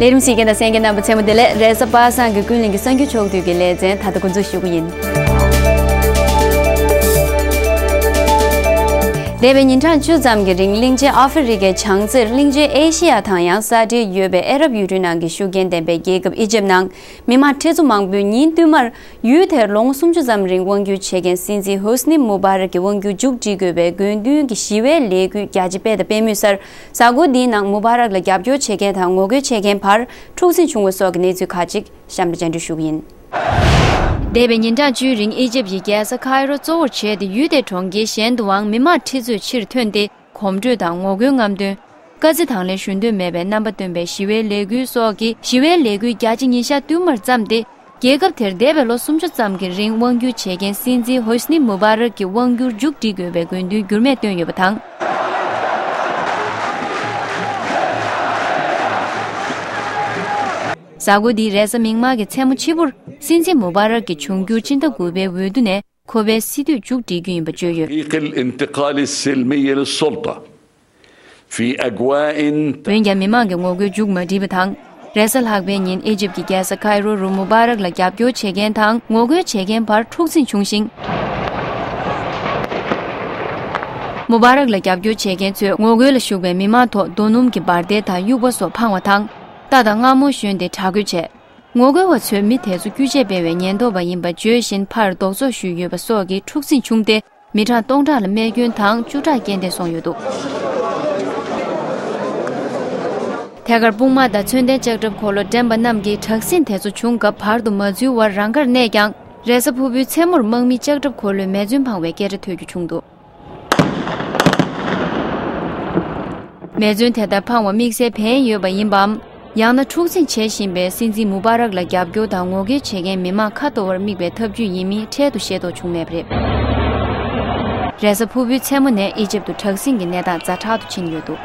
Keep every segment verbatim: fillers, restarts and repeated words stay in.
ལས་རིམ་གཟིགས་མཁན་དང་གསན་མཁན་རྣམ་པ་ཚང་མ་བདེ་ལེགས། རེས་གཟའ་པ་སངས་ཀྱི་ཀུན་གླེང་གི་གསར་འགྱུར་ཕྱོགས་བསྡུས་ཀྱི་ལེ་ཚན་ད་ལྟ་འགོ་འཛུགས་ཞུ་གི་ཡིན། འདས་པའི་ཉིན་གྲངས་བཅུ་ཙམ་གྱི་རིང་གླིང་ཆེན་ཨ་ཧྥེ་རི་ཁའི་བྱང་རྩེར་གླིང་ཆེན་ཨེ་ཤེ་ཡ་དང་ཡང་ས་འབྲེལ་ཡོད་པའི་ཨ་རབ་ཡུལ་གྲུའི་ནང་གི་ཤུགས་རྐྱེན་ལྡན་པའི་རྒྱལ་ཁབ་ཨི་ཇེབ་ནང་མི་མང་ཁྲི་ཚོ་མང་པོས་ཉིན་བསྟུད་མར་ཡུལ་དེར་ལོ་ངོ་སུམ་ཅུ་ཙམ་རིང་དབང་བསྒྱུར་བྱེད་མཁན་སྲིད་འཛིན་ཧོ་སི་ནི་མུ་བྷ་རག་གི་དབང་བསྒྱུར་མཇུག་སྒྲིལ་དགོས་པའི་དགོས་འདུན་གྱི་ཞི་བའི་ལས་འགུལ་རྒྱ་ཆེ་སྤེལ་དང་སྤེལ་མུས་སར། གཟའ་འཁོར་འདིའི་ནང་མུ་བྷ་རག་ལ་རྒྱབ་སྐྱོར་བྱེད་མཁན་དང་ངོ་རྒོལ་བྱེད་མཁན་བར་འཁྲུག་འཛིང་བྱུང་བ་སོགས་ཀྱི་གནས་ཚུལ་ཁག་ཅིག་གཤམ་ལ་སྙན་སྒྲོན་ཞུ་གི་ཡིན། འདས་པའི་ཉིན་གྲངས་བཅུའི་རིང་ཨི་ཇེབ་ཀྱི་རྒྱལ་ས་ཁའི་རོ་གཙོ་བོར་བྱས་ཏེ་ཡུལ་དེའི་གྲོང་ཁྱེར་གཞན་དུའང་མི་མང་ཁྲི་ཚོས་ཕྱིར་ཐོན་ཏེ་གོམ་བགྲོད་དང་ངོ་རྒོལ་རྔམ་སྟོན། དཀའ་ཚེགས་དང་ལེན་ཞུ་འདོད་མེད་པའི་རྣམ་པ་སྟོན་པའི་ཞི་བའི་ལས་འགུལ་སོགས་ཀྱི་ཞི་བའི་ལས་འགུལ་རྒྱ་ཆེ་ཉིན་ཞག་བསྟུད་མར་བརྩམས་ཏེ། རྒྱལ་ཁབ་དེར་འདས་པའི་ལོ་སུམ་ཅུ་ཙམ་གྱི་རིང་དབང་བསྒྱུར་བྱེད་མཁན་སྲིད་འཛིན་ཧོ་སི་ནི་མུ་བྷ་རག་གི་དབང་བསྒྱུར་མཇུག་སྒྲིལ་དགོས་པའི་དགོས་འདུན་འགྱུར་མེད་བཏོན་ཡོད་པ་དང་། གཟའ་འཁོར་འདིའི་རེས་གཟའ་མིག་དམར་གྱི་མཚན་མོ་ཕྱི་པོར་སྲིད་འཛིན་མུ་བྷ་རག་གི་འབྱུང་འགྱུར་སྤྱི་ཟླ་དགུ་པའི་འོས་བསྡུ་ནས་ཁོ་པའི་སྲིད་དུས་མཇུག་སྒྲིལ་རྒྱུ་ཡིན་པ་བརྗོད་ཡོད། طريق الانتقال السلمية للسلطة في أجواء འོན་ཀྱང་མི་མང་གི་ངོ་རྒོལ་མཇུག་མ་སྒྲིལ་བ་དང་། རེས་གཟའ་ལྷག་པའི་ཉིན་ཨི་ཇིབ་ཀྱི་རྒྱལ་ས་ཁའི་རོ་རུ་མུ་བྷ་རག་ལ་རྒྱབ་སྐྱོར་བྱེད་མཁན་དང་ངོ་རྒོལ་བྱེད་མཁན་བར་འཁྲུག་འཛིང་བྱུང་ཞིང་། མུ་བྷ་རག་ལ་རྒྱབ་སྐྱོར་བྱེད་མཁན་ཚོས་ངོ་རྒོལ་ལ་ཞུགས་པའི་མི་མང་ཐོག་རྡོ་སྣུམ་གྱི་འབར་མདེལ་དང་དབྱུག་པ་སོགས་འཕངས་པ་དང་། རྟ་དང་མངར་མོ་ཞོན་ཏེ་དྲག་རྒོལ་བྱས། ངོ་རྒོལ་བ་ཚོས་མི་དེ་ཚོ་སྐུལ་ཆས་སྤེལ་བའི་ཉེན་རྟོག་པ་ཡིན་པ་བརྗོད་བཞིན་ཕར་ལྡོག་རྫོགས་ཞུས་ཡོད་པ་སོགས་ཀྱི་འཁྲུག་འཛིང་བྱུང་སྟེ། མི་གྲངས་སྟོང་ཕྲག་ལ་རྨས་སྐྱོན་དང་བཅུ་ཕྲག་རྐྱེན་འདས་སོང་ཡོད་འདུག་ཐད་ཀར་དཔུང་དམག་དང་མཚོན་ལྡན་ལྕགས་ཁྲབ་འཁོར་ལོ་འདྲེན་པ་རྣམས་ཀྱིས་དྲག་ཟིང་དེ་ཚོ་བྱུང་སྐབས་བར་དུ་མ་འཛུལ་བར་རང་ཁར་གནས་ཀྱང་། རེས་གཟའ་ཕུར་བུའི་མཚན་མོར་དམག་མིས་ལྕགས་ཁྲབ་འཁོར་ལོའི་མེ་མཚོན་འཕངས་པའི་སྐད་སྒྲ་ཐོས་རྒྱུ་བྱུང་འདུག་མེ་མཚོན་དེ་ལྟར་འཕངས་པ་དམིགས་བསལ་ཕན་ཡོད་པ་ཡིན་པའམ། ཡང་ན་འཁྲུག་འཛིང་བྱེད་བཞིན་པའི་སྲིད་འཛིན་མུ་བྷ་རག་ལ་རྒྱབ་སྐྱོར་དང་ངོ་རྒོལ་བྱེད་མཁན་མི་མང་ཁ་གཏོར་བར་དམིགས་པའི་ཐབས་ཇུས་ཡིན་མིན་འཕྲལ་དུ་ཤེས་རྟོགས་བྱུང་མེད་པ་རེད། རེས་གཟའ་ཕུར་བུའི་མཚན་མོ་ནས་ཨི་ཇིབ་ཏུ་དྲག་ཟིང་གི་གནས་སྟངས་ཛ་དྲག་ཏུ་ཕྱིན་ཡོད་འདུག་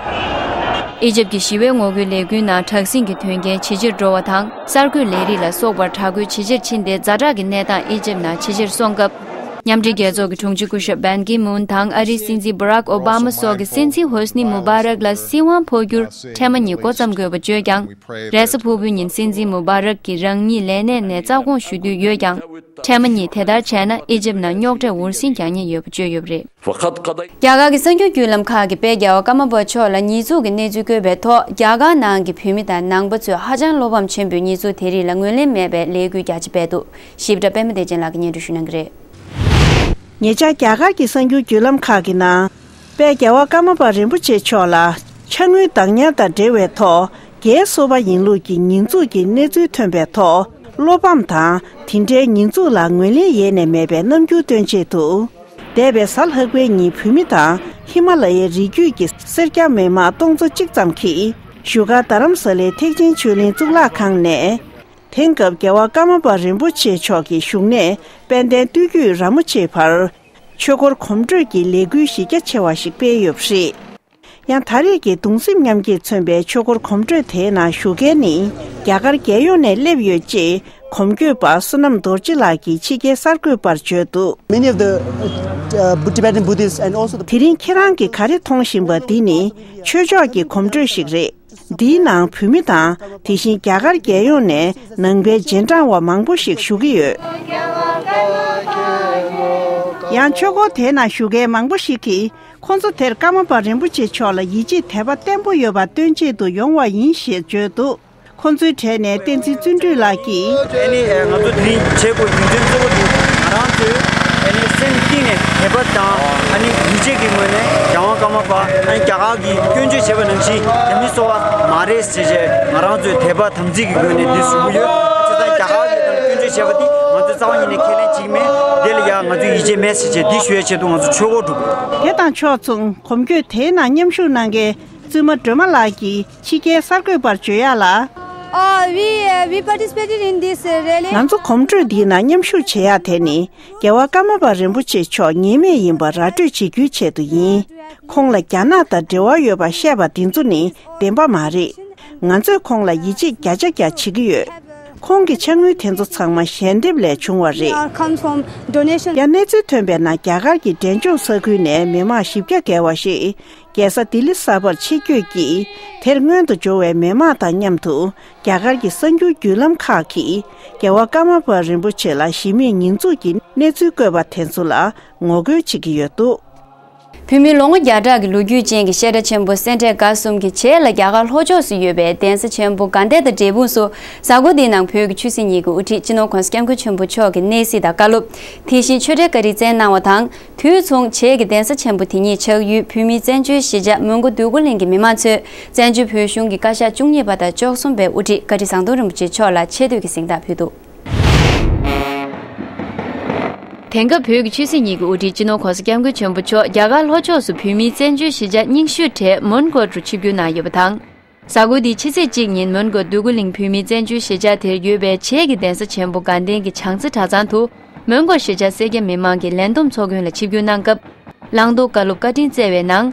ཨི་ཇིབ་ཀྱི་ཞི་བའི་ངོ་རྒོལ་ལས་འགུལ་ནང་དྲག་ཟིང་གི་དོན་རྐྱེན་ཇེ་ཆེར་འགྲོ་བ་དང་། གསར་འགོད་ལས་རིགས་ལ་སོགས་པར་དྲག་རྒོལ་ཇེ་ཆེར་ཕྱིན་ཏེ། ཛ་དྲག་གི་གནས་སྟངས་ཨི་ཇིབ་ནང་ཇེ་ཆེར་སོང་སྐབས། མཉམ་འབྲེལ་རྒྱལ་ཚོགས་ཀྱི་དྲུང་ཆེ་སྐུ་ཞབས་བན་ཀི་མུན་དང་ཨ་རིའི་སྲིད་འཛིན་བྷ་རག་ཨོ་བྷ་མ་སོགས་ཀྱིས་སྲིད་འཛིན་ཧོ་སི་ནི་མུ་བྷ་རག་ལ་སྲིད་དབང་འཕོ་རྒྱུར་ཐེངས་མ་གཉིས་འགོ་བརྩམས་དགོས་པ་བརྗོད་ཀྱང་། རེས་གཟའ་ཕུར་བུའི་ཉིན་སྲིད་འཛིན་མུ་བྷ་རག་གིས་རང་ཉིད་ལས་གནས་ནས་རྩ་དགོངས་ཞུ་འདོད་ཡོད་ཀྱང་། ཐེངས་མ་གཉིས་དེ་ལྟར་བྱས་ན་ཨི་ཇིབ་ནང་རྙོག་དྲ་འུར་ཟིང་རྒྱག་ཉེན་ཡོད་པ་བརྗོད་ཡོད་པ་རེད། རྒྱ་གར་གྱི་གསར་འགྱུར་བརྒྱུད་ལམ་ཁག་གིས་དཔལ་རྒྱལ་བ་ཀརྨ་པ་མཆོག་ལ་ཉེས་འཛུགས་ཀྱི་གནས་ཚུལ་བཀོད་པའི་ཐོག་རྒྱ་གར་ནང་གི་བོད་མི་དང་ནང་པ་ཚོས་ཧ་ཅང་བློ་ཕམ་ཆེན་པོས་ཉེས་འཛུགས་དེ་རིགས་ལ་ངོས་ལེན་མེད་པའི་ལས་འགུལ་རྒྱ་ཆེ་སྤེལ་འདུག་ཞིབ་ཕྲ་པད་མ་བདེ་ཆེན་ལགས་ཀྱིས་སྙན་སྒྲོན་ཞུ་གནང་གི་རེད། ཉེ་ཆར་རྒྱ་གར་གྱི་གསར་འགྱུར་བརྒྱུད་ལམ་ཁག་གི་ནང་། དཔལ་རྒྱལ་བ་ཀརྨ་པ་རིན་པོ་ཆེ་མཆོག་ལ་ཕྱག་དངུལ་བདག་ཉར་དང་འབྲེལ་བའི་ཐོག་རྒྱའི་སོ་པ་ཡིན་ལུགས་ཀྱི་ཉེས་འཛུགས་ཀྱི་གནས་ཚུལ་ཐོན་པའི་ཐོག་བློ་ཕམ་དང་དེ་འདྲའི་ཉེས་འཛུགས་ལ་ངོས་ལེན་ཡེ་ནས་མེད་པའི་རྣམ་འགྱུར་སྟོན་ཆེད་དུ། འདས་པའི་གཟའ་ལྷག་པའི་ཉིན་བོད་མི་དང་ཧི་མ་ལ་ཡའི་རི་རྒྱུད་ཀྱི་སེར་སྐྱ་མི་མང་སྟོང་ཚོ་གཅིག་ཙམ་གྱིས་བཞུགས་སྒར་རྡ་རམ་ས་ལའི་ཐེག་ཆེན་ཆོས་གླིང་གཙུག་ལག་ཁང་ནས། དེང་སྐབས་རྒྱལ་བ་ཀརྨ་པ་རིན་པོ་ཆེ་མཆོག་གི་བཞུགས་གནས་དཔལ་ལྡན་སྟོད་རྒྱུད་ར་མོ་ཆེའི་བར། ཆོས་འཁོར་གོམ་བགྲོད་ཀྱི་ལས་འགུལ་གཞི་རྒྱ་ཆེ་བ་ཞིག་སྤེལ་ཡོད་པ་རེད། ཡང་ད་རེས་ཀྱི་གདུང་སེམས་མཉམ་སྐྱེད་མཚོན་པའི་ཆོས་འཁོར་གོམ་བགྲོད་དེའི་ནང་ཞུགས་མཁན་ནི་རྒྱ་གར་རྒྱལ་ཡོངས་ནས་སླེབས་ཡོད་ཅེས་གོམ་བགྲོད་པ་བསོད་ནམས་རྡོ་རྗེ་ལགས་ཀྱིས་ཕྱི་རྒྱལ་གསར་འགོད་པར་བརྗོད་འདུག Many of the uh, Tibetan Buddhists and also the དེ་རིང་ཁྱེད་རང་གིས་ག་རེ་མཐོང་བཞིན་པ་འདི་ནི་ཆོས་ཕྱོགས་ཀྱི་གོམ་བགྲོད་ཞིག་རེད། འདིའི་ནང་བོད་མི་དང་དེ་བཞིན་རྒྱ་གར་རྒྱལ་ཡོངས་ནས་ནང་པའི་རྗེས་འབྲང་བ་མང་པོ་ཞིག་ཞུགས་ཀྱི་ཡོད། ཡང་ཆོས་འཁོར་དེའི་ནང་ཞུགས་མཁན་མང་པོ་ཞིག་གིས་ཁོང་ཚོ་དེར་ཀརྨ་པ་རིན་པོ་ཆེ་མཆོག་ལ་ཡིད་ཆེས་དད་པ་བརྟན་པོ་ཡོད་པ་སྟོན་ཆེད་དུ་ཡོང་བ་ཡིན་ཞེས་བརྗོད་འདུག་ཁོང་ཚོའི་གྲས་ནས་བསྟན་འཛིན་བརྩོན་འགྲུས་ལགས་ཀྱིས། ཨ་ནི་ང་ཚོ་དེ་རིང་བྱེད་དགོས་རྒྱུ་མཚན་གཙོ་བོ་དེ་ང་རང་ཚོས་ཨ་ནི་སེམས་གཏིང་ནས་དད་པ་དང་ཨ་ནི་ཡིད་ཆེས་ཀྱི་ངོས་ནས་རྒྱལ་དབང་ཀརྨ་པ་ཨ་ནི་རྒྱ་གར་གྱིས་སྐྱོན་བརྗོད་བྱས་པ་ནང་བཞིན་དེ་མིན་སོ་བ་མ་རེད་ཟེར་བྱས་ང་རང་ཚོས་དད་པ་དམ་ཚིག་གི་སྒོ་ནས་འདི་ཞུ་གི་ཡོད། བྱས་ཙང་རྒྱ་གར་གྱིས་དང་སྐྱོན་བརྗོད་བྱས་པ་འདི་ང་ཚོས་རྩ་བ་ཉིད་ནས་ཁས་ལེན་བྱེད་ཀྱི་མེད། དེ་ལ་ཡང་ང་ཚོས་ཡིད་ཆེས་མེད་ཟེར་བྱས་འདི་ཞུ་ཡའི་ཆེད་དུ་ང་ཚོ་ཆོས་འཁོར་བསྒྲུགས། དེ་དང་ཕྱོགས་མཚུངས་གོམ་བགྲོད་དེའི་ནང་མཉམ་ཞུགས་གནང་མཁན་བཙུན་མ་སྒྲོལ་མ་ལགས་ཀྱིས་ཕྱི་རྒྱལ་གསར་འགོད་པར་བརྗོད་ཡག་ལ། Uh, we, uh, we participated in this, uh, rally. ང་ཚོ་གོམ་བགྲོད་འདིའི་ནང་མཉམ་ཞུགས་བྱེད་ཡག་དེ་ནི་རྒྱལ་བ་ཀརྨ་པ་རིན་པོ་ཆེ་མཆོག་ངེས་མེད་ཡིན་པ་ར་སྤྲོད་བྱེད་རྒྱུའི་ཆེད་དུ་ཡིན། ཁོང་ལ་རྒྱ་ནག་དང་འབྲེལ་བ་ཡོད་པ་བཤད་པ་འདི་ཚོ་ནི་བདེན་པ་མ་རེད། ང་ཚོས་ཁོང་ལ་ཡིད་ཆེས་བརྒྱ་ཆ་བརྒྱ་བྱེད་ཀྱི་ཡོད། ཁོང་གི་ཕྱག་དངུལ་དེ་ཚོ་ཚང་མ་ཞལ་འདེབས་ལས་བྱུང་བ་རེད། Comes from donation. རྒྱ་གནས་ཚུལ་ཐོན་པའི་ནང་རྒྱ་གར་གྱི་འབྲས་ལྗོངས་ས་ཁུལ་ནས་མི་མང་བཞི་བརྒྱ་བརྒལ་བ་ཞིག་རྒྱལ་ས་ལྡི་ལི་གསར་པར་ཕྱིར་སྐྱོད་ཀྱིས་དེར་སྔོན་དུ་འབྱོར་བའི་མི་མང་དང་མཉམ་དུ་རྒྱ་གར་གྱི་གསར་འགྱུར་བརྒྱུད་ལམ་ཁག་གིས་རྒྱལ་བ་ཀརྨ་པ་རིན་པོ་ཆེ་ལ་གཞི་མེད་ཉེས་འཛུགས་ཀྱི་གནས་ཚུལ་བཀོད་པ་དེ་ཚོ་ལ་ངོ་རྒོལ་བྱེད་ཀྱི་ཡོད་འདུག་བོད་མིའི་ལོ་ངོ་བརྒྱ་ཕྲག་གི་ལོ་རྒྱུས་ཅན་གྱི་བཤད་གྲྭ་ཆེན་པོ་སེ་འབྲས་དགའ་གསུམ་གྱི་བྱེས་ལ་རྒྱ་གར་ལྷོ་ཕྱོགས་སུ་ཡོད་པའི་གདན་ས་ཆེན་པོ་དགའ་ལྡན་དང་འབྲས་སྤུངས་སུ་གཟའ་འཁོར་འདིའི་ནང་བོད་ཀྱི་ཆོས་སྲིད་གཉིས་ཀྱི་དབུ་ཁྲིད་སྤྱི་ནོར་༸གོང་ས་༸སྐྱབས་མགོན་ཆེན་པོ་མཆོག་གི་གནས་གཟིགས་དང་བཀའ་སློབ། དེ་བཞིན་ཆོས་འབྲེལ་བཀའ་དྲིན་བསྩལ་གནང་བ་དང་། དུས་མཚུངས་བྱེས་ཀྱི་གདན་ས་ཆེན་པོ་དེ་ཉིད་ཆགས་ཡུལ་བོད་མིའི་བཙན་བྱོལ་གཞིས་ཆགས་མོན་གྷོ་འདོད་རྒུ་གླིང་གི་མི་མང་ཚོས་བཙན་བྱོལ་བོད་གཞུང་གི་བཀའ་ཤག་བཅུ་གཉིས་པ་དང་བཅུ་གསུམ་པའི་དབུ་ཁྲིད་བཀའ་ཁྲི་ཟམ་གདོང་རིན་པོ་ཆེ་མཆོག་ལ་ཆེ་བསྟོད་ཀྱི་གཟེངས་རྟགས་ཕུལ་འདུག་དེང་སྐབས་བོད་ཀྱི་ཆོས་སྲིད་གཉིས་ཀྱི་དབུ་ཁྲིད་སྤྱི་ནོར་༸གོང་ས་༸སྐྱབས་མགོན་ཆེན་པོ་མཆོག་རྒྱ་གར་ལྷོ་ཕྱོགས་སུ་བོད་མིའི་བཙན་བྱོལ་གཞིས་ཆགས་རྙིང་ཤོས་གྲས་མོན་གྷོ་རུ་ཆིབས་བསྒྱུར་གནང་ཡོད་པ་དང་། གཟའ་འཁོར་འདིའི་ཕྱི་ཚེས་གཅིག་ཉིན་མོན་གྷོ་འདོད་རྒུ་གླིང་བོད་མིའི་བཙན་བྱོལ་གཞིས་ཆགས་དེར་ཡོད་པའི་བྱེས་ཀྱི་གདན་ས་ཆེན་པོ་དགའ་ལྡན་གྱི་བྱང་རྩེ་གྲྭ་ཚང་དུ། མོན་གྷོ་གཞིས་ཆགས་སེར་སྐྱ་མི་མང་གི་ལས་བསྡོམས་ཚོགས་ཁང་ལ་ཆིབས་བསྒྱུར་གནང་སྐབས། བླང་དོར་བཀའ་སློབ་བཀའ་དྲིན་སྩལ་བའི་ནང་།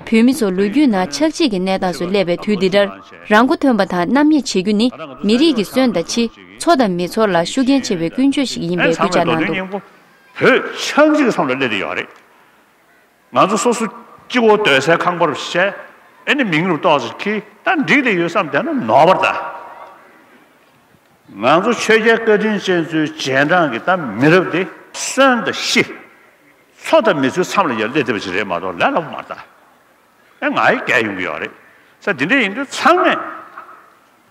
བོད་མི་ཚོ་ལོ་རྒྱུས་ནང་ཆགས་འཇིག་གི་གནས་སྟངས་སུ་སླེབས་པའི་དུས་འདི་འདྲར། རང་མགོ་ཐོན་པ་དང་རྣམ་གཡེང་བྱེད་རྒྱུ་ནི་མི་རིགས་ཀྱི་སོན་དང་ཕྱི། འཚོ་དང་མི་འཚོ་ལ་ཤུགས་རྐྱེན་ཆེ་བའི་ཀུན་སྤྱོད་ཞིག་ཡིན་པའི་སྐུལ་ལྕག་གནང་འདུག་བོད་ཆགས་འཇིག་གི་མཚམས་ལ་སླེབས་བསྡད་ཡོད་རེད། ང་ཚོ་སོ་སོ་སྐྱིད་པོ་སྡོད་སའི་ཁང་པར་བཤད། ཨེ་ནི་མིང་རུ་ཏོག་ཙམ་ཁྱེར་ད་འགྲིག་བསྡད་ཡོད་བསམ་བསྡད་ན་ནོར་བ་རེད་ད། ང་ཚོ་ཆོས་རྒྱལ་བཀའ་དྲིན་ཅན་ཚོའི་རྗེས་འབྲང་གི་ད་མི་རབས་དེ་སོན་དང་ཤི། འཚོ་དང་མི་འཚོའི་མཚམས་ལ་ཡར་སླེབས་བསྡད་པ་ཞིག་རེད་མ་གཏོགས་ལས་སླ་པོ་མ་རེད་ད། ཨེ་ང་ཡི་རྒྱལ་ཡོང་གི་ཡོད་རེད། ས་འདི་འདྲ་ཡིན་དུས་ཚང་མས།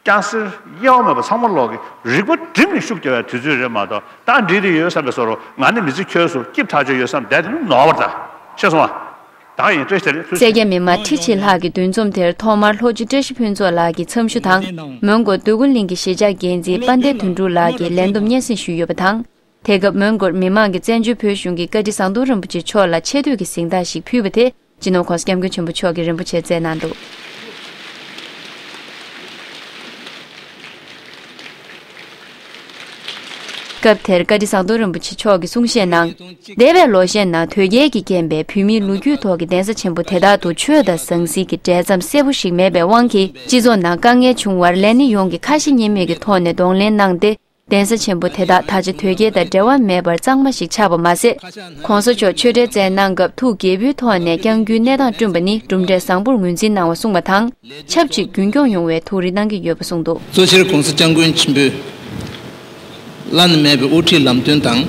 སྐྱ་སེར་དབྱེ་བ་མེད་པ་ཚང་མ་ལོག་གི་རིག་པ་བསྒྲིམས་ནས་ཤུགས་རྒྱག་པའི་དུས་ཚོད་རེད་མ་གཏོགས་ད་འགྲིག་བསྡད་ཡོད་བསམ་པའི་བཟོ་འདྲ་ང་ནི་མི་ཚེ་འཁྱོལ་སོང་སྐྱིད་ཐག་ཆོད་ཡོད་བསམ་བསྡད་དེ་ནི་ནོར་བ་རེད་ད། ཤེས་སོང་ཨ། ད་ཡིན་བཀྲ་ཤིས་བདེ་ལེགས་ཐུགས་རྗེ་ཆེ། སེར་སྐྱ་མི་མང་ཁྲི་ཕྱེད་ལྷག་གི་འདུ་འཛོམས་དེར་ཐོག་མར་ལྷོ་སྤྱི་བཀྲ་ཤིས་ཕུན་ཚོགས་ལགས་ཀྱི་འཚམས་ཞུ་དང་། མོན་གྷོ་འདོད་རྒུ་གླིང་གི་གཞིས་ཆགས་འགན་འཛིན་དཔལ་ལྡན་དོན་གྲུབ་ལགས་ཀྱིས་ལས་བསྡོམས་སྙན་སེང་ཞུས་ཡོད་པ་དང་། དེ་སྐབས་མོན་གྷོར་མི་མང་གིས་བཙན་བྱོལ་བོད་གཞུང་གི་བཀའ་ཁྲི་ཟམ་གདོང་རིན་པོ་ཆེ་མཆོག་ལ་ཆེ་བསྟོད་ཀྱི་གཟེངས་རྟགས་ཤིག་ཕུལ་བ་དེ་སྤྱི་ནོར་༸གོང་ས་༸སྐྱབས་མགོན་ཆེན་པོ་མཆོག་གིས་རིན་པོ་ཆེར་སྩལ་གནང་འདུག་སྐབས་དེར་བཀའ་ཁྲི་ཟམ་གདོང་རིན་པོ་ཆེ་མཆོག་གིས་གསུང་བཤད་ནང་། འདས་པའི་ལོ་ཤས་ནང་དོལ་རྒྱལ་གྱིས་རྐྱེན་པས་བོད་མིའི་ལོ་རྒྱུས་ཐོག་གི་གདན་ས་ཆེན་པོ་དེ་དག་ཏུ་ཆོས་དང་ཟང་ཟིང་གི་འབྲེལ་ཟམ་གསལ་པོ་ཞིག་མེད་པའི་དབང་གིས་སྤྱི་ཚོགས་ནང་དཀའ་ངལ་བྱུང་བར་ལས་སྣེ་ཡོངས་ཀྱིས་ཁ་ཞེ་གཉིས་མེད་ཀྱི་ཐོག་ནས་གདོང་ལེན་གནང་སྟེ། གདན་ས་ཆེན་པོ་དེ་དག་ད་ཆ་དོལ་རྒྱལ་དང་འབྲེལ་བ་མེད་པར་གཙང་མ་ཞིག་ཆགས་པ་མ་ཟད། ༸གོང་ས་མཆོག་ཆོས་འབྲེལ་སྩལ་གནང་སྐབས་ཐུགས་དགྱེས་པོའི་ཐོག་ནས་བསྐྱང་རྒྱུའི་གནས་སྟངས་བསྐྲུན་པ་ནི་གྲུབ་འབྲས་བཟང་པོར་ངོས་འཛིན་གནང་བ་གསུངས་པ་དང་། ཆབས་ཅིག་རྒྱུན་སྐྱོང་ཡོང་བའི་ཐུགས་རེ་གནང་གི་ཡོད་པ་གསུངས་འདུག་གཙོ་ཆེར་༸གོང་ས་༸སྐྱབས་མགོན་ཆེན་པོའི་བླ་ན་མེད་པའི་དབུ་ཁྲིད་ལམ་སྟོན་དང་།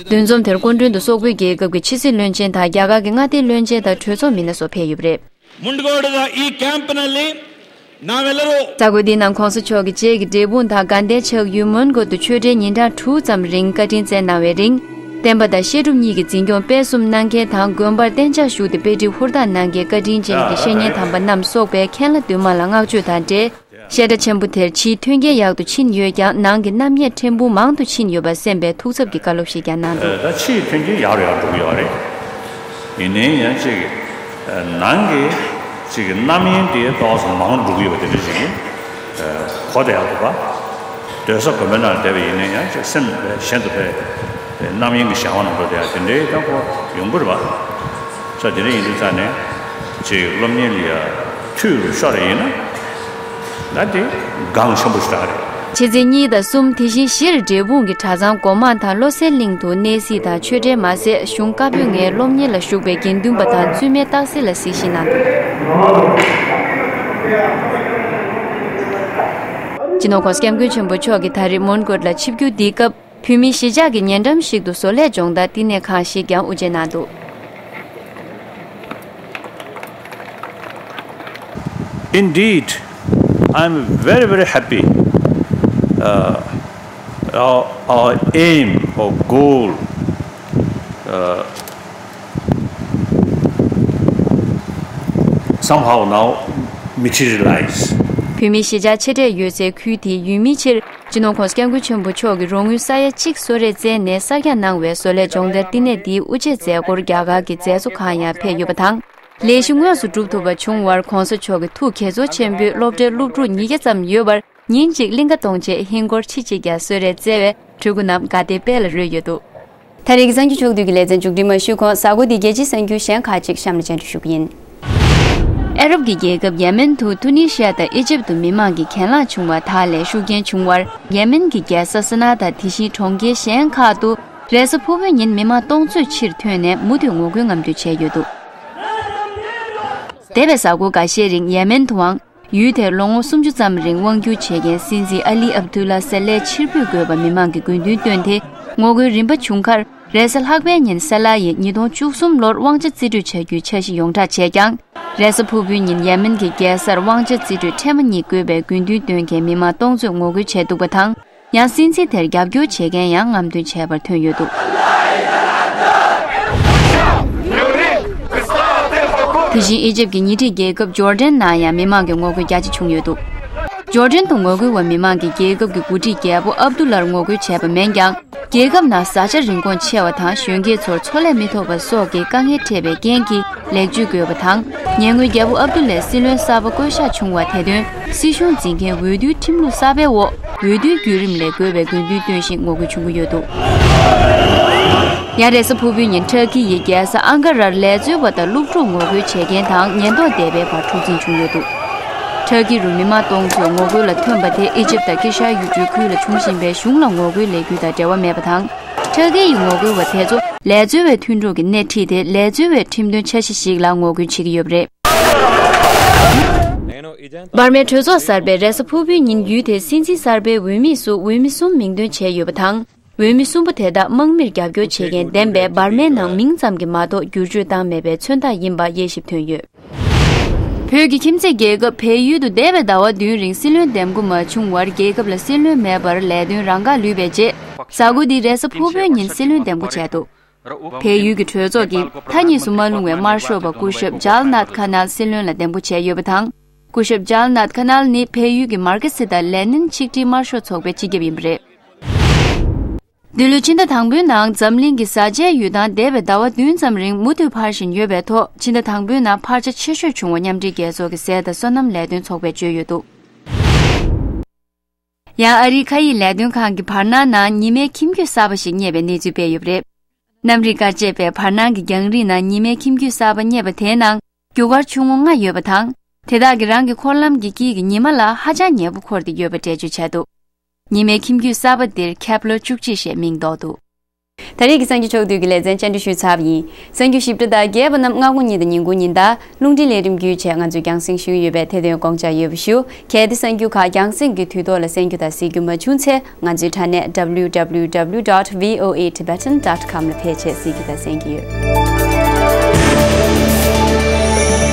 འདུ་འཛོམས་དེར་སྐུ་མགྲོན་དུ་སོག་པོའི་རྒྱལ་ཁབ་ཀྱི་ཕྱི་སྲིད་བློན་ཆེན་དང་རྒྱ་གར་གྱི་མངའ་སྡེའི་བློན་ཆེན་དང་གྲོས་ཚོགས་མི་སྣ་སོགས་ཕེབས་ཡོད་པ་རེད། ಮುಂಡ್ಗೋಡದ ಈ ಕ್ಯಾಂಪ್‌ನಲ್ಲಿ ನಾವೆಲ್ಲರೂ གཟའ་འཁོར་འདིའི་ནང་༸གོང་ས་མཆོག་གིས་བྱེས་ཀྱི་འབྲས་སྤུངས་དང་དགའ་ལྡན་ཆགས་ཡུལ་མོན་གྷོ་དུ་ཆོས་འབྲེལ་ཉིན་གྲངས་དྲུག་ཙམ་རིང་བཀའ་དྲིན་བསྩལ་གནང་བའི་རིང་། བསྟན་པ་དང་བཤད་སྒྲུབ་གཉིས་ཀྱི་འཛིན་སྐྱོང་སྤེལ་གསུམ་གནང་མཁན་དང་དགོན་པར་གཏན་འཇགས་ཞུགས་ཏེ་དཔེ་ཁྲིད་ཧུར་ཐག་གནང་མཁན་བཀའ་དྲིན་ཅན་གྱི་བཤེས་གཉེན་དམ་པ་རྣམས་སོགས་པའི་མཁན་བླ་འདུས་མང་ལ་བསྔགས་བརྗོད་དང་འབྲེལ། བཤད་གྲྭ་ཆེན་པོ་དེར་ཕྱིའི་མཐུན་རྐྱེན་ཡག་ཏུ་ཕྱིན་ཡོད་ཀྱང་ནང་གི་རྣམ་གཡེང་ཕྲན་བུ་མང་དུ་ཕྱིན་ཡོད་པ་སེམས་པའི་ཐུགས་འཚབ་ཀྱི་བཀའ་སློབ་ཞིག་ཀྱང་གནང་འདུག་ད་ཕྱིའི་མཐུན་རྐྱེན་ཡག་རུ་ཡག་འགྲོ་གི་ཡོད་རེད། ཡིན་ནའི་ཡང་ཅིག་ནང་གི་ཅིག་རྣམ་གཡེང་དེ་ཏོག་ཙམ་མང་འགྲོ་གི་ཡོད་པ་དེ་འདྲ་ཞིག་གོ་བསྡད་ཡག་འདུག་ག་སྡོད་ས་དགོན་པའི་ནང་ལ་བསྡད་པ་ཡིན་ནའི་ཡང་ཅིག་སེམས་གཞན་དུ་ཕེབས། རྣམ་གཡེང་གི་བྱ་བ་ནང་འགྲོ་བསྡད་ཡག་དེ་འདྲའི་ཡང་ཁོ་ཡོང་གི་རེད་པ། ས་དེ་འདྲ་ཡིན་དུས་ཙང་ནས་ཅིག་སློབ་གཉེར་ལ་ཡ་འཐུས་རུ་ཤོར་ཡིན་ན། ད་དེ་གང་ཆེན་པོ་ཞིག་རེད། ཕྱི་ཚེས་གཉིས་དང་གསུམ་དེ་བཞིན་བཞིར་འབྲས་སྤུངས་ཀྱི་གྲྭ་ཚང་སྒོ་མང་དང་བློ་གསལ་གླིང་དུ་གནས་གཟིགས་དང་ཆོས་འབྲེལ་མ་ཟད་གཞུང་བཀའ་པོད་ལྔའི་སློབ་གཉེར་ལ་ཞུགས་པའི་དགེ་འདུན་པ་དང་བཙུན་མའི་རྟགས་གསལ་ལ་གཟིགས་ཞིབ་གནང་འདུག་སྤྱི་ནོར་༸གོང་ས་༸སྐྱབས་མགོན་ཆེན་པོ་མཆོག་གིས་ད་རེས་མོན་གྷོ་ལ་ཆིབས་བསྒྱུར་འདིའི་སྐབས། བོད་མིའི་གཞིས་ཆགས་ཀྱི་ཉེ་འགྲམ་ཞིག་ཏུ་བཟོ་ལས་སྦྱོང་བརྡར་བསྟི་གནས་ཁང་ཞིག་ཀྱང་དབུ་འབྱེད་གནང་འདུག Indeed, I'm very, very happy. Uh, our, our aim or goal, uh, somehow now materialize. བོད་མིའི་གཞིས་ཆགས་ཆེ་གྲས་ཡོད་སའི་ཁུལ་དེའི་ཡུལ་མིའི་ཕྱིར། སྤྱི་ནོར་༸གོང་ས་༸སྐྱབས་མགོན་ཆེན་པོ་མཆོག་གིས་རོགས་དངུལ་ས་ཡ་གཅིག་གསོལ་རས་བསྩལ་ནས་གསར་རྒྱག་གནང་བའི་བཟོ་ལས་སྦྱོང་བརྡར་བསྟི་གནས་འདིའི་དབུ་འབྱེད་མཛད་སྒོར་རྒྱ་གར་གྱི་མཛད་གཙོ་ཁག་ཡང་ཕེབས་ཡོད་པ་དང་། ལས་གཞི་དངོས་སུ་སྒྲུབ་ཐུབ་པ་བྱུང་བར་༸གོང་ས་མཆོག་གི་ཐུགས་དགྱེས་ཚོར་ཆེན་པོས་སློབ་གྲྭའི་སློབ་ཕྲུག་ཉིས་བརྒྱ་ཙམ་ཡོད་པར་ཉིན་གཅིག་གླིང་ཀ་གཏོང་ཆེད་ཧིན་སྒོར་ཁྲི་གཅིག་བརྒྱ་གསོལ་རས་བསྩལ་བས་ཕྲུ་གུ་རྣམས་དགའ་བདེའི་དཔལ་ལ་རོལ་ཡོད་འདུག་ད་རེས་ཀྱི་གསར་འགྱུར་ཕྱོགས་བསྡུས་ཀྱི་ལེ་ཚན་མཇུག་སྒྲིལ་མ་ཞུས་གོང་གཟའ་འཁོར་འདིའི་རྒྱལ་སྤྱིའི་གསར་འགྱུར་གཞན་ཁག་ཅིག་གཤམ་ལ་སྙན་སྒྲོན་ཞུ་གི་ཡིན། ཨ་རབ་ཀྱི་རྒྱལ་ཁབ་ཡེ་མེན་དུ་ཐུ་ནི་ཤི་ཡ་དང་ཨི་ཇིབ་ཏུ་མི་མང་གི་གྱེན་ལངས་བྱུང་བ་དག་ལས་ཤུགས་རྐྱེན་བྱུང་བར། ཡེ་མེན་གྱི་རྒྱལ་ས་སི་ན་དང་དེ་བཞིན་གྲོང་ཁྱེར་གཞན་ཁག་ཏུ་རེས་གཟའ་ཕུར་བུའི་ཉིན་མི་མང་སྟོང་ཚོས་ཕྱིར་ཐོན་ནས་མུ་མཐུད་ངོ་རྒོལ་རྔམ་སྟོན་བྱས་ཡོད་འདུག་འདས་པའི་གཟའ་འཁོར་འགའ་ཤས་རིང་ཡེ་མེན་དུའང་ཡུལ་དེར་ལོ་ངོ་སུམ་ཅུ་ཙམ་རིང་དབང་བསྒྱུར་བྱེད་མཁན་སྲིད་འཛིན་ཨ་ལི་ཨབ་དུ་ལ་སེ་ལའི་ཕྱིར་འབུད་དགོས་པ་མི་མང་གིས་དགོས་འདུན་བཏོན་ཏེ། ངོ་རྒོལ་རིམ་པ་བྱུང་ཁར། རེས་གཟའ་ལྷག་པའི་ཉིན་སེ་ལ་ཡིས་ཉིས་སྟོང་བཅུ་གསུམ་ལོར་དབང་ཆ་རྩིས་སྤྲོད་བྱ་རྒྱུའི་འཆར་གཞི་ཡོངས་བསྒྲགས་བྱས་ཀྱང་། རེས་གཟའ་ཕུར་བུའི་ཉིན་ཡེ་མེན་གྱི་རྒྱལ་སར་དབང་ཆ་རྩིས་སྤྲོད་ཕྲན་བུ་གཉིས་དགོས་པའི་དགོས་འདུན་བཏོན་མཁན་མི་མང་སྟོང་ཚོས་ངོ་རྒོལ་བྱས་འདུག་པ་དང་། ཡང་སྲིད་འཛིན་དེར་རྒྱབ་སྐྱོར་བྱེད་མཁན་ཡང་རྔམ་སྟོན་བྱས་པར་ཐོན་ཡོད་འདུག་དེ་བཞིན་ཨི་ཇིབ་ཀྱི་ཉེ་འཁྲིས་རྒྱལ་ཁབ་ཇོར་ཌན་ནང་ཡང་མི་མང་གི་ངོ་རྒོལ་རྒྱ་ཆེ་བྱུང་ཡོད་འདུག་ཇོར་ཌན་དུ་ངོ་རྒོལ་བ་མི་མང་གིས་རྒྱལ་ཁབ་ཀྱི་འགོ་ཁྲིད་རྒྱལ་པོ་ཨབ་དུ་ལར་ངོ་རྒོལ་བྱས་པ་མིན་ཀྱང་། རྒྱལ་ཁབ་ནང་བཟའ་བཅའ་རིན་གོང་ཆེ་བ་དང་གཞོན་སྐྱེས་ཚོར་འཚོ་ལས་མི་ཐོབ་པ་སོགས་ཀྱི་དཀའ་ངལ་འཕྲད་པའི་རྐྱེན་གྱིས་ལེགས་བཅོས་དགོས་པ་དང་། ཉེ་སྔོན་རྒྱལ་པོ་ཨབ་དུ་ལའི་སྲིད་བློན་གསར་པ་བསྐོ་གཞག་བྱུང་བ་དེ་དོན་སྲིད་གཞུང་འཛིན་མཁན་འོས་བསྡུའི་ཁྲིམས་ལུགས་གསར་པའི་འོག་འོས་བསྡུའི་བརྒྱུད་རིམ་ལས་འགོས་པའི་དགོས་འདུན་བཏོན་བཞིན་ངོ་རྒོལ་བྱུང་གི་ཡོད་འདུག་ཡང་རེས་གཟའ་ཕུར་བུའི་ཉིན་ཊར་ཀི་ཡི་རྒྱལ་ས་ཨང་ཀ་རར་ལས་བཟོ་བ་དང་སློབ་ཕྲུག་ངོ་རྒོལ་བྱེད་མཁན་དང་ཉེན་རྟོག་སྡེ་པའི་བར་འཁྲུག་འཛིང་བྱུང་ཡོད་འདུག་ཊར་ཀི་རུ་མི་མང་སྟོང་ཚོས་ངོ་རྒོལ་ལ་ཐོན་པ་དེ་ཨི་ཇིབ་དང་དཀྱིལ་ཤར་ཡུལ་གྲུའི་ཁུལ་ལ་འབྱུང་བཞིན་པའི་གཞུང་ལ་ངོ་རྒོལ་ལས་འགུལ་དང་འབྲེལ་བ་མེད་པ་དང་། ཊར་ཀི་ཡི་ངོ་རྒོལ་བ་དེ་ཚོ་ལས་བཟོ་བའི་མཐུན་གྲོགས་ཀྱི་སྣེ་ཁྲིད་དེ་ལས་བཟོ་བའི་ཁྲིམས་དོན་འཆར་གཞི་ཞིག་ལ་ངོ་རྒོལ་བྱེད་ཀྱི་ཡོད་པ་རེད། འབར་མའི་གྲོས་ཚོགས་གསར་པས་རེས་གཟའ་ཕུར་བུའི་ཉིན་ཡུལ་དེའི་སྲིད་འཛིན་གསར་པའི་འོས་མིས་སུ་འོས་མི་གསུམ་མིང་འདོན་བྱས་ཡོད་པ་དང་། འོས་མི་གསུམ་པོ་དེ་དག་དམག་མིར་རྒྱབ་སྐྱོར་བྱེད་མཁན་ལྡན་པའི་འབར་མའི་ནང་མིང་ཙམ་གྱིས་མ་གཏོགས་བསྒྱུར་བཅོས་བཏང་མེད་པའི་མཚོན་རྟགས་ཡིན་པ་དབྱེ་ཞིབ་ཐོན་ཡོད། བོད་ཀྱི་ཁྱིམ་མཚེས་རྒྱལ་ཁབ་བལ་ཡུལ་དུ་འདས་པའི་ཟླ་བ་བདུན་རིང་སྲིད་བློན་འདེམས་བསྐོ་མ་བྱུང་བར་རྒྱལ་ཁབ་ལ་སྲིད་བློན་མེད་པར་ལས་དོན་རང་འགག་ལུས་པའི་རྗེས། གཟའ་འཁོར་འདིའི་རེས་གཟའ་ཕུར་བུའི་ཉིན་སྲིད་བློན་འདེམས་བསྐོ་བྱས་འདུག་བལ་ཡུལ་གྱི་གྲོས་ཚོགས་ཀྱིས་མཐའ་གཉིས་སུ་མ་ལྷུང་བའི་དམར་ཤོག་པ་སྐུ་ཞབས་ཇལ་ནཱད་ཁ་ནལ་སྲིད་བློན་ལ་འདེམས་བསྐོ་བྱས་ཡོད་པ་དང་། སྐུ་ཞབས་ཇལ་ནཱད་ཁ་ནལ་ནི་བལ་ཡུལ་གྱི་མར་ཁེ་སི་དང་ལེ་ནིན་ཆིག་སྒྲིལ་དམར་ཤོག་ཚོགས་པའི་སྤྱི་ཁྱབ་ཡིན་པ་རེད། འདི་ལོའི་ཕྱི་ཟླ་དང་པོའི་ནང་འཛམ་གླིང་གི་བཟའ་བཅའི་ཡུལ་དང་འདས་པའི་ཟླ་བ་བདུན་ཙམ་རིང་མུ་མཐུད་འཕར་བཞིན་ཡོད་པའི་ཐོག་ཕྱི་ཟླ་དང་པོའི་ནང་འཕར་ཆ་ཆེ་ཤོས་བྱུང་བ་མཉམ་འབྲེལ་རྒྱལ་ཚོགས་ཀྱི་ཟས་དང་སོ་ནམ་ལས་དོན་ཚོགས་པས་བརྗོད་ཡོད་འདུག་ཡང་ཨ་རིའི་ཁ་ཡིག་ལས་དོན་ཁང་གི་བར་སྣང་ནང་ཉི་མའི་ཁྱིམ་རྒྱུད་གསར་པ་ཞིག་རྙེད་པའི་གནས་ཚུལ་སྤེལ་ཡོད་པ་རེད། གནམ་རིག་བཀའ་ཆད་པས་བར་སྣང་གི་རྒྱང་རིང་ནང་ཉི་མའི་ཁྱིམ་རྒྱུད་གསར་པ་རྙེད་པ་དེའི་ནང་རྒྱུ་སྐར་ཆུང་ངུ་ལྔ་ཡོད་པ་དང་། དེ་དག་གིས་རང་གི་འཁོར་ལམ་གྱི་དཀྱིལ་གྱི་ཉི་མ་ལ་ཧ་ཅང་ཉེ་པོ་འཁོར་ཏེ་ཡོད་པ་འགྲེལ་བརྗོད་བྱས་འདུག་ཉི་མའི་ཁྱིམ་རྒྱུད་གསར་པ་འདིར་ཁེབ་ལར་བཅུ་གཅིག་ཞེས་མིང་འདོགས་འདུག་ད་རེས་ཀྱི་གསར་འགྱུར་ཕྱོགས་བསྡུས་ཀྱི་ལེ་ཚན་བཅར་འདྲི་ཞུས་ཚར་བ་ཡིན། གསར་འགྱུར་ཞིབ་ཕྲ་དང་རྒྱས་པ་རྣམས་སྔ་དགོང་ཉིན་དང་ཉིན་གུང་ཉིན་ལྟར་རླུང་འཕྲིན་ལས་རིམ་བརྒྱུད་བཅས་ང་ཚོས་རྒྱང་སྲིང་ཞུ་གི་ཡོད་པས་དེ་དོན་དགོངས་འཇགས་ཡོད་པ་ཞུ། གལ་ཏེ་གསར་འགྱུར་ཁག་རྒྱང་སྲིང་གི་དུས་ཐོག་ལ་གསན་རྒྱུ་དང་གཟིགས་རྒྱུ་མ་བྱུང་ཚེ་ང་ཚོའི་དྲ་གནས་W W W dot V O A Tibetan dot com ལ་ཕེབས་བྱས་གཟིགས་རྒྱུ་དང་གསན་རྒྱུ་ཡོད།